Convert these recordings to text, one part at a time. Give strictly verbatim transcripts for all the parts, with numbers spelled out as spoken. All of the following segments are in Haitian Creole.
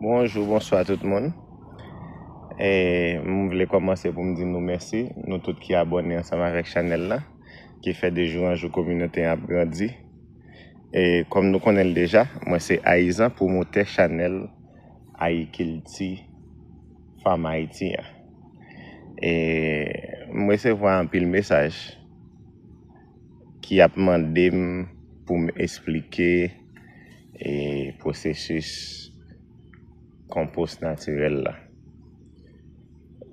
Bonjou, bonswa tout moun. E, m vle kòmanse pou m di nou mèsi, nou tout ki abòne ansanm avèk chanèl la, ki fè de jou an jou kominote an ap grandi. E, kòm nou konnen l deja, mwen se Ayizan, pwomotè chanèl Ayikilti Fam Ayiti an. E, m resevwa anpil mesaj ki ap mande m pou m esplike, e, pwosesis konpos natirèl la.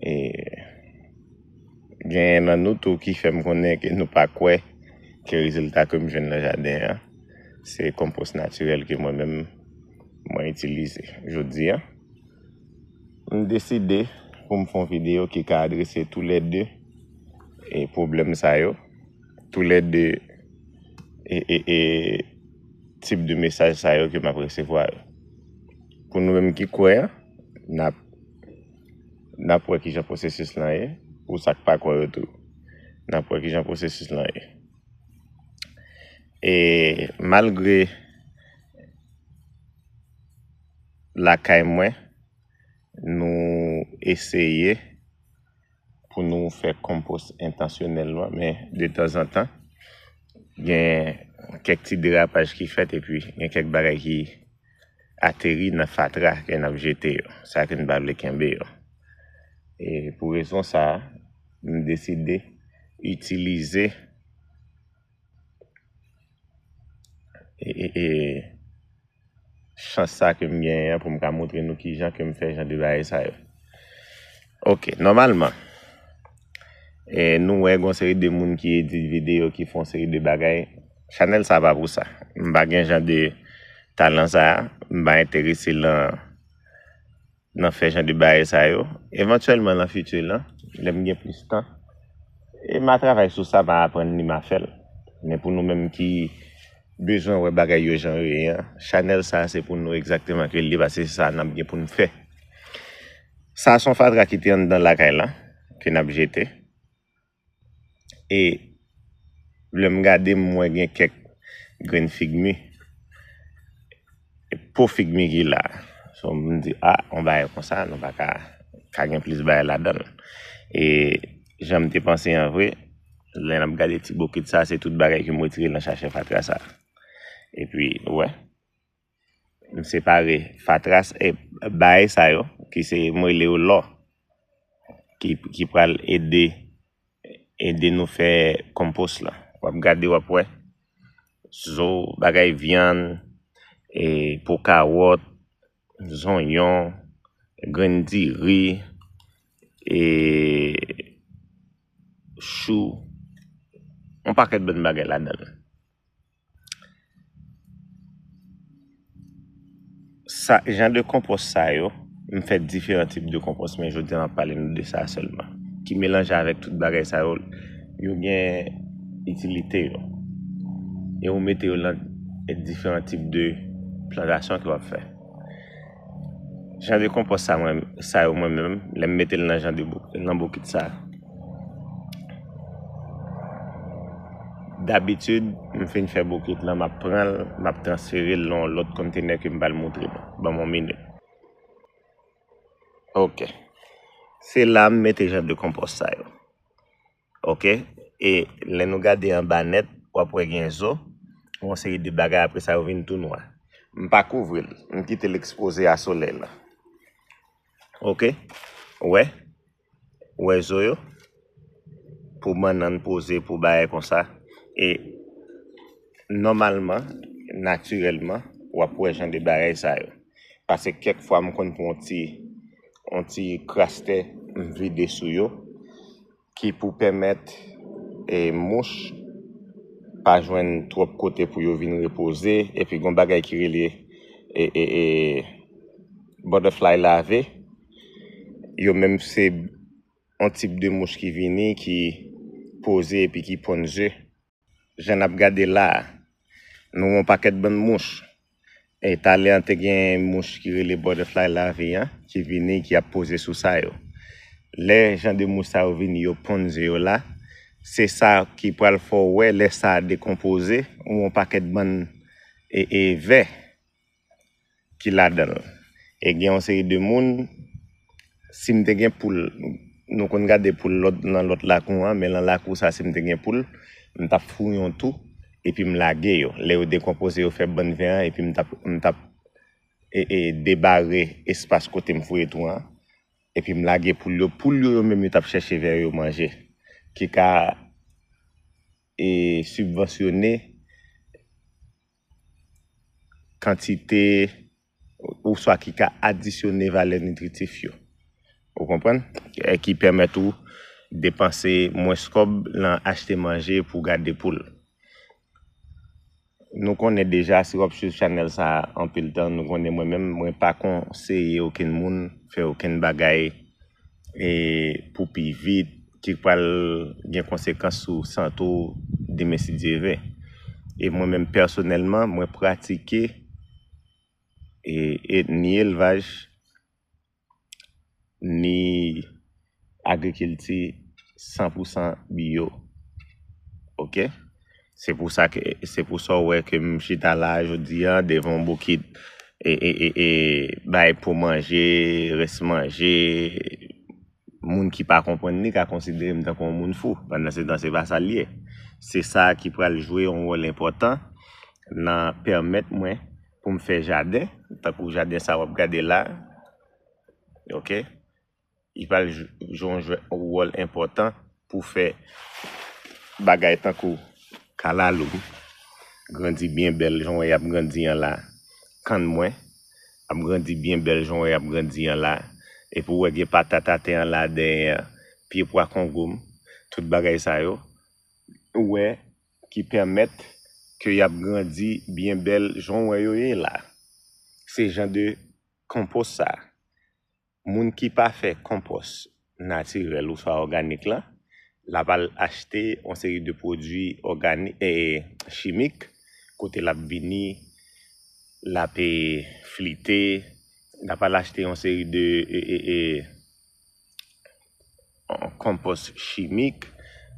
E, genyen nan nou tou ki fè m konnen ke nou pa kwè ke rezilta ke m jwenn nan jaden an, se konpos natirèl ke mwen menm mwen itilize. Jodi a, m deside pou m fè yon videyo ki ka adrese toulède, e, pwoblèm sa yo, toulède, e, e, e, tip de mesaj sa yo ke m ap resevwa yo. Pou nou menm ki kwè an, n ap, n ap wè kijan pwosesis lan ye. Pou sa k pa kwè yo tou, n ap wè kijan pwosesis lan ye. E malgre lakay mwen, nou eseye pou nou fè konpos entansyonèlman, men de tanzantan, gen kèk ti derapaj ki fèt, epi gen kèk bagay ki ateri nan fatra ke n ap jete yo, sa ke n pa vle kenbe yo. E pou rezon sa a, m deside itilize, e, e, e, chans sa ke m genyen an pou m ka montre nou kijan ke m fè jan de bagay sa yo. Ok, nòmalman, e, nou wè gen yon seri de moun ki edit videyo, ki fè yon seri de bagay. Chanèl sa pa pou sa. M pa gen jan de talan sa a. M pa enterese nan, nan fè jan de bagay sa yo. Evantyèlman, nan fiti lan, lè m gen plis tan, e m a travay sou sa, m a aprann li, m a fè l. Men pou nou menm ki bezwen wè bagay yo jan yo ye an, chanèl sa a se pou nou egzakteman ke l ye, paske se sa n ap gen pou n fè. Sa a se yon fatra ki te anndan lakay la, ke n ap jete. E lè m gade, m wè gen kèk grenn figmi, po figmi ki la. So, m di, a, yon bagay konsa, nou pa ka, ka gen plis bagay ladan l. E jan m te panse an vre, lè n ap gade ti bokit sa, se tout bagay ke m retire nan chachè fatra sa. Epi, ou wè, m separe fatra, e, bagay sa yo, ki se, m rele yo lò, ki, ki pral ede, ede nou fè konpos la. W ap gade, w ap wè zo, bagay vyann, e, po kawòt, zonyon, grenn diri, e, chou, yon pakèt bann bagay ladan l. Sa, jan de konpòs sa yo, m fè diferan tip de konpòs, men jodi a m ap pale nou de sa sèlman, ki melanje avèk tout bagay sa yo, yo gen itilite yo. E ou mete yo nan diferan tip de plantasyon ke w ap fè. Jan de konpòs sa, mwen, sa yo, mwen menm, lè m mete l nan jan de bo-, nan bokit sa, dabitid, m fin fè bokit lan, m ap pran l, m ap transfere l nan yon lòt kontenè ke m pral montre nou. Ban m yon minit. Ok. Se la m mete jan de konpòs sa yo. Ok? E lè nou gade anba nèt, w ap wè gen zo, yon seri de bagay, apre sa yo vin tou nwa. M pa kouvri l, m kite l ekspoze a solèy la. Ok? Ou wè? Ou wè zo yo? Pou bannann poze, pou bagay konsa. E nòmalman, natirèlman, w ap wè jan de bagay sa yo. Paske kèk fwa m konn pran yon ti, yon ti kras tè, m vide sou yo, ki pou pèmèt, e, mouch pa jwenn twòp kote pou yo vin repoze, epi gon bagay ki rele, e, e, e, butterfly lave. Yo menm se yon tip de mouch ki vini, ki poze epi ki ponn ze. Jan n ap gade la a, nou wè yon pakèt bann mouch. E talè an te gen mouch ki rele butterfly lave an, ki vini, ki ap poze sou sa yo. Lè jan de mouch sa yo vini, yo ponn ze yo la, se sa ki pral fè w wè lè sa a dekonpoze, ou yon pakèt bann, e, e vè ki ladan l. E gen yon seri de moun, si m te gen poul, nou konn gade poul lòt, nan lòt lakou an, men nan lakou sa, si m te gen poul, m t ap fouye yon tou, epi m lage yo. Lè yo dekonpoze, yo fè bann ven an, epi m t ap, m t ap e, e, debare espas kote m fouye tou an. Epi m lage poul yo. Poul yo, yo menm, yo t ap chèche vè yo manje, ki ka e, sibvansyone kantite oswa ki ka adisyone valè nitritif yo. Ou konprann? E ki pèmèt ou depanse mwens kòb nan achte manje pou gade poul. Nou konnen deja, si w ap swiv chanèl sa a anpil tan, nou konnen mwen menm, mwen pa konseye okenn moun fè okenn bagay e, pou pi vit, ki pral gen konsekans sou sante w demen si Dye vle. E mwen menm pèsonèlman, mwen pratike e, e ni elvaj, ni agrikilti san pou san biyo. Oke? Se pou sa ke, se pou sa w wè ke m chita la a jodi a devan yon bokit e, e, e, e, bay pou manje, rès manje. Moun ki pa konprann li ka konsidere m tankou yon moun fou. Pandansetan, se pa sa l ye. Se sa ki pral jwe yon wòl enpòtan nan pèmèt mwen pou m fè jaden, tankou jaden sa w ap gade la. Oke? Li pral jwe yon wòl enpòtan pou fè bagay tankou kalalou grandi byen bèl, jan w wè y ap grandi an la. Kann mwen ap grandi byen bèl, jan w wè y ap grandi an la. Epi w wè gen patat atè an la, dèyè, pye pwa kongo m, tout bagay sa yo, ou wè, ki pèmèt ke y ap grandi byen bèl, jan w wè yo ye la. Se jan de konpòs sa. Moun ki pa fè konpòs natirèl oswa òganik lan, l ap al achte yon seri de pwodui ògani-, e, chimik, kote l ap vini, l ap, e, flite, l ap al achte yon seri de, e, e, e, yon konpòs chimik,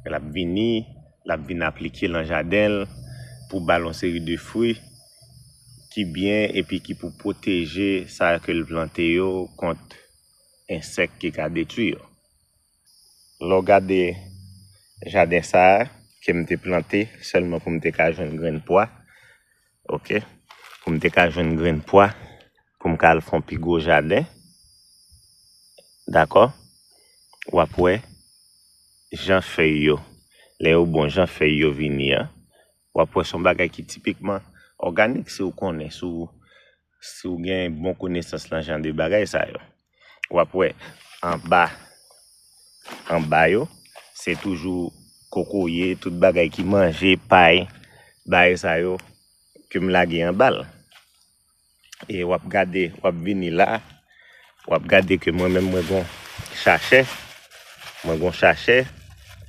l ap vini, l ap vin aplike nan jaden l pou ba l yon seri de fwi ki byen epi ki pou pwoteje sa ke l plante yo kont ensèk ki ka detwi yo. Lè w gade jaden sa a ke m te plante sèlman pou m te ka jwenn grenn pwa, oke, pou m te ka jwenn grenn pwa, pou m ka al fè yon pi gwo jaden, dakò, w ap wè jan fèy yo, lè yo bon, jan fèy yo vini an, w ap wè se yon bagay ki tipikman òganik si w konnen, si w, si w gen bon konesans nan jan de bagay sa yo. W ap wè anba, anba yo, se toujou kokoye, tout bagay ki manje, pay, bagay sa yo ke m lage anba l. E w ap gade, w ap vini la, w ap gade ke mwen menm mwen gon chachè, mwen gon chachè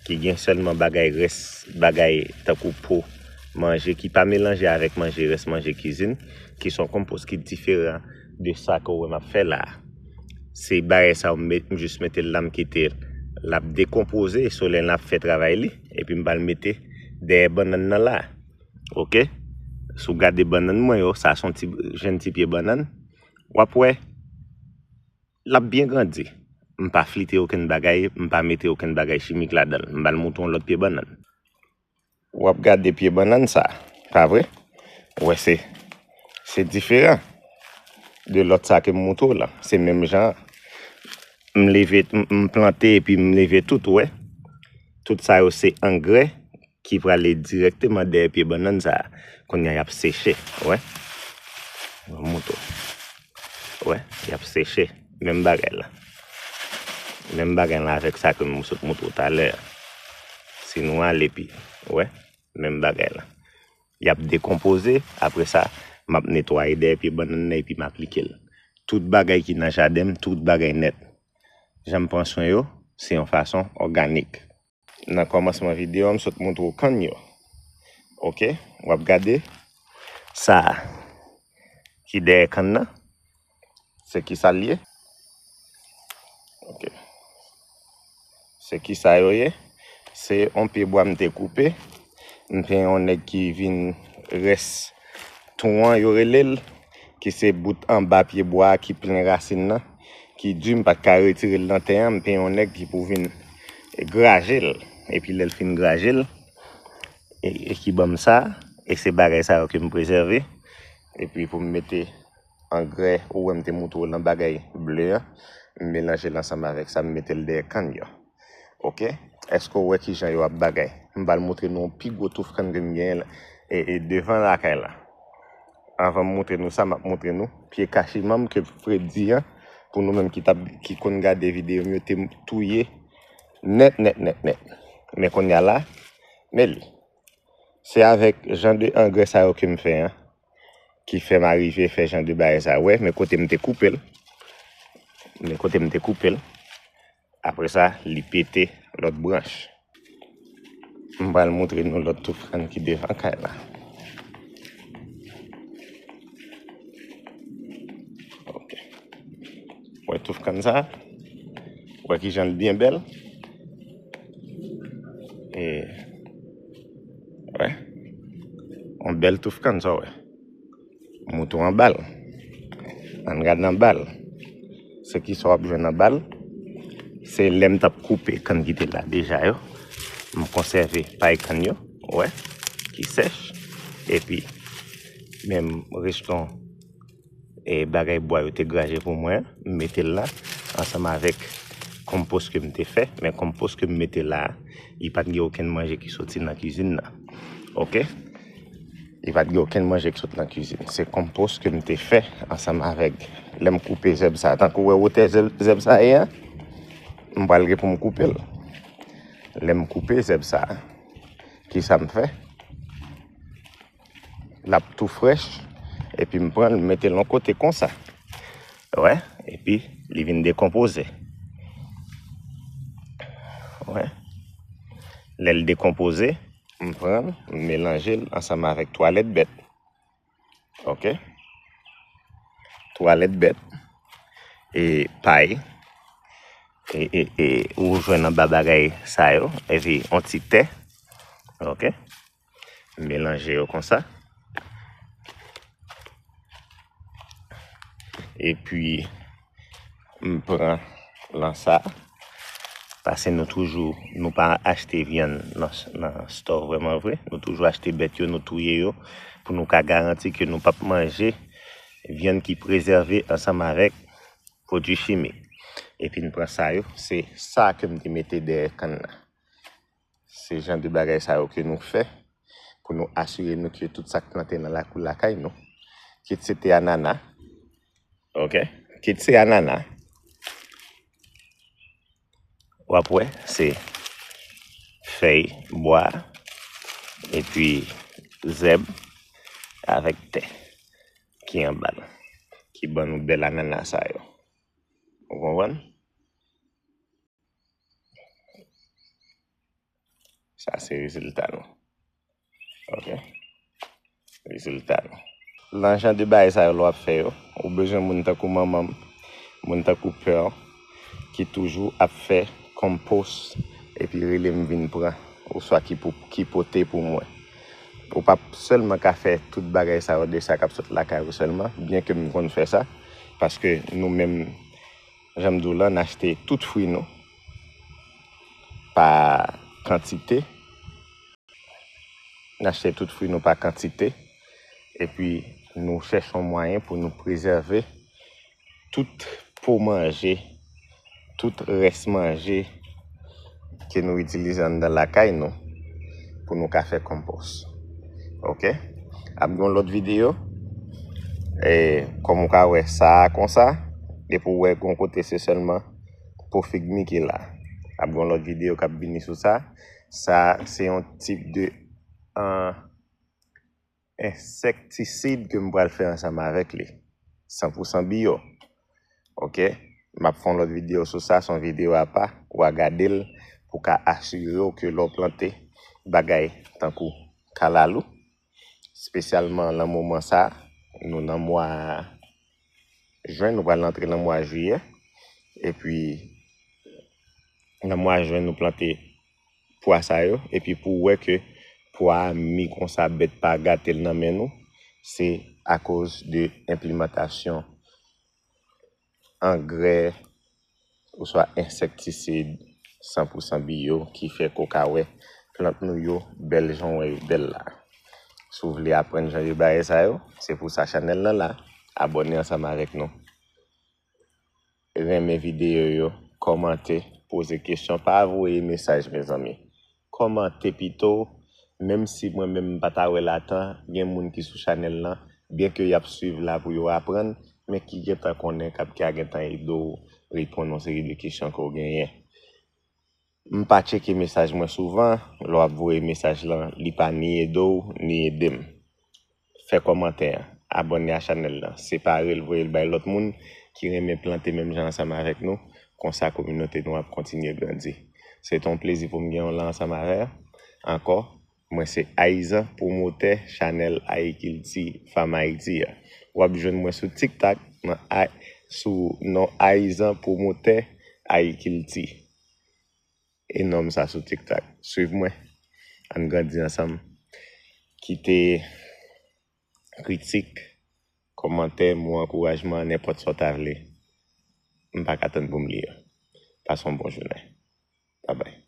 ki gen sèlman bagay rès, bagay tankou po manje ki pa melanje avèk manje, rès manje kizin, ki se yon konpòs ki diferan de sa ke w wè m ap fè la a. Se bagay sa yo m met, m jis mete l la, m kite l. L ap dekonpoze, solèy la ap fè travay li, epi m pral mete dèyè bannann nan la. Oke? Si w gade bannann mwen yo, sa se yon ti, jenn ti pye bannann. W ap wè, l ap byen grandi. M pa flite okenn bagay, m pa mete okenn bagay chimik ladan l. M pral montre w yon lòt pye bannann. W ap gade pye bannann sa, pa vre? Ou wè se, se diferan de lòt sa ke m montre w lan. Se menm jan an. M leve, m, m plante epi m leve tout, ou wè. Tout sa yo se angrè ki prale dirèkteman dèyè pye bannann sa a. Kounye a y ap seche, ou wè. Mwen montre w. Ou wè, y ap seche. Menm bagay la. Menm bagay la avèk sa ke m sot montre w talè a. Si nou ale pi, ou wè, menm bagay la. Y ap dekonpoze, apre sa, m ap netwaye dèyè pye bannann nan epi m aplike l. Tout bagay ki nan jaden m, tout bagay nèt. Jan m pran swen yo, se yon fason òganik. Nan kòmansman videyo a, m sot montre w kann yo. Oke, w ap gade sa a ki dèyè kann nan. Se ki sa l ye? Oke. Se ki sa yo ye? Se yon pye bwa m te koupe. M te yon nèg ki vin rès tou an, yo rele l, ki se bout anba pye bwa a ki plen rasin nan, ki di m pa t ka retire l nan tè a, m peye yon nèg ki pou vin graje l. Epi lè l fin graje l, e, e ki ban m sa, e se bagay sa yo ke m prezève. Epi pou m mete angrè, ou wè m te moutre w nan bagay ble a, m melanje l ansanm avèk sa, m mete l dèyè kann yo. Oke? Èske w wè kijan yo ap bagay? M pral moutre nou yon pi gwo touf kann ke m genyen la, e, e devan lakay la. Anvan m moutre nou sa, m ap moutre nou pye kachimanm ke Freddy an, pou nou menm ki t ap, ki konn gade videyo m yo, te touye nèt, nèt, nèt, nèt. Men kounye a la, men li. Se avèk jan de angrè sa yo ke m fè an, ki fè m arive fè jan de bagay sa. Wè, men kote m te koupe l. Men kote m te koupe l. Apre sa, li pete lòt branch. M pral moutre nou lòt touf kann ki devan kay la. Ok. Wè touf kann sa? Wè kijan l byen bèl? E, wè. Yon bèl touf kann sa w wè. Mouton anba l. Ann gad anba l. Se kisa w ap jwenn anba l? Se lè m t ap koupe kann ki te la deja yo. M konsève pay kann yo, wè, ki sèch. Epi, menm reston, e, bagay bwa yo te graje pou mwen, m mete l la, ansanm avèk konpòs ke m te fè. Men konpòs ke m mete la a, li pa t gen okenn manje ki soti nan kizin nan. Oke? Li pa t gen okenn manje ki sot nan kizin. Se konpòs ke m te fè ansanm avèk, lè m koupe zèb sa. Tankou w wè wotè zèb, zèb sa ye a, m pral gen pou m koupe l. Lè m koupe zèb sa, kisa m fè? L ap tou frèch, epi m pran l, m mete l yon kote konsa. Wè, epi li vin dekonpoze. Wè. Lè l dekonpoze, m pran l, m melanje l ansanm avèk twalèt bèt. Oke? Twalèt bèt, e pay, e, e, e ou jwenn anba bagay sa yo, epi yon ti tè. Oke? M melanje yo konsa. Epi, m pran lan sa. Paske nou toujou, nou pa achte vyann nan, nan store vrèman vre. Nou toujou achte bèt yo, nou touye yo, pou nou ka garanti ke nou p ap manje vyann ki prezève ansanm avèk pwodui chimik. Epi n pran sa yo, se sa ke m te mete dèyè kann nan. Se jan de bagay sa yo ke nou fè pou nou asire nou ke tout sa k plante nan lakou lakay nou, kit se te anana, oke, kit se anana, w ap wè se fèy bwa epi zèb avèk tè ki anba l, ki ban nou bèl anana sa yo. Ou konprann? Sa se rezilta nou. Oke. Rezilta nou. Lan jan de bagay sa yo lè w ap fè yo, ou bezwen moun tankou manman m, moun tankou pè w, ki toujou ap fè konpòs epi rele m vin pran, oswa ki pou, ki pote pou mwen. Ou p ap sèlman ka fè tout bagay sa yo de sa k ap sot lakay ou sèlman, byen ke m konn fè sa, paske nou menm, jan m di w lan, n achte tout fwi nou pa kantite. N achte tout fwi nou pa kantite. Epi, nou chèche yon mwayen pou nou prezève tout po manje, tout rès manje ke nou itilize anndan lakay nou pou nou ka fè konpòs. Oke? Ap gen yon lòt videyo. E, kòm ou ka wè, sa a konsa, depi w wè gon kote se sèlman po fig mi ki la. Ap gen yon lòt videyo k ap vini sou sa. Sa, se yon tip de, an, ensektisid ke m pral fè ansanm avèk li. San pou san biyo. Oke? M ap fè yon lòt videyo sou sa, se yon videyo apa, w a gade l pou w ka asire w ke lè w plante bagay tankou kalalou, espesyalman lan moman sa, nou nan mwa jen, nou pral antre nan mwa jiyè, epi nan mwa jen nou plante pwa sa yo, epi pou w wè ke pwa a mi konsa bèt pa gate l nan men nou, se akoz de enplimantasyon angrè oswa ensektisid san pou san biyo ki fè ke w ka wè plant nou yo bèl jan w wè yo bèl la. Si w vle aprann jan de bagay sa yo, se pou sa chanèl lan la. Abòne ansanm avèk nou. Renmen videyo yo, kòmante, poze kesyon, pa voye mesaj, mezanmi. Kòmante pito, menm si mwen menm m pa ta wè l a tan, gen moun ki sou chanèl lan, byenke y ap swiv la pou yo aprann, men ki gentan konnen, k ap ka gentan ede w reponn yon seri de kesyon ke w genyen. M pa tcheke mesaj mwen souvan, lè w ap voye mesaj lan, li pa ni ede w, ni ede m. Fè kòmantè an, abòne a chanèl lan, separe l, voye l bay lòt moun ki renmen plante menm jan ansanm avèk nou, konsa kominote nou ap kontinye grandi. Se te yon plezi pou m gen w la ansanm avè w ankò. Mwen se Ayizan, pwomotè chanèl Ayikilti Fanm Ayiti a. W ap jwenn mwen sou TikTok, nan A-, sou non Ayizan, pwomotè Ayikilti. E nonm sa sou TikTok. Swiv mwen. Ann grandi ansanm. Kite kritik, kòmantè, mo ankourajman, nenpòt sa w ta vle. M pa ka tann pou m li yo. Pase yon bon jounen. Babay.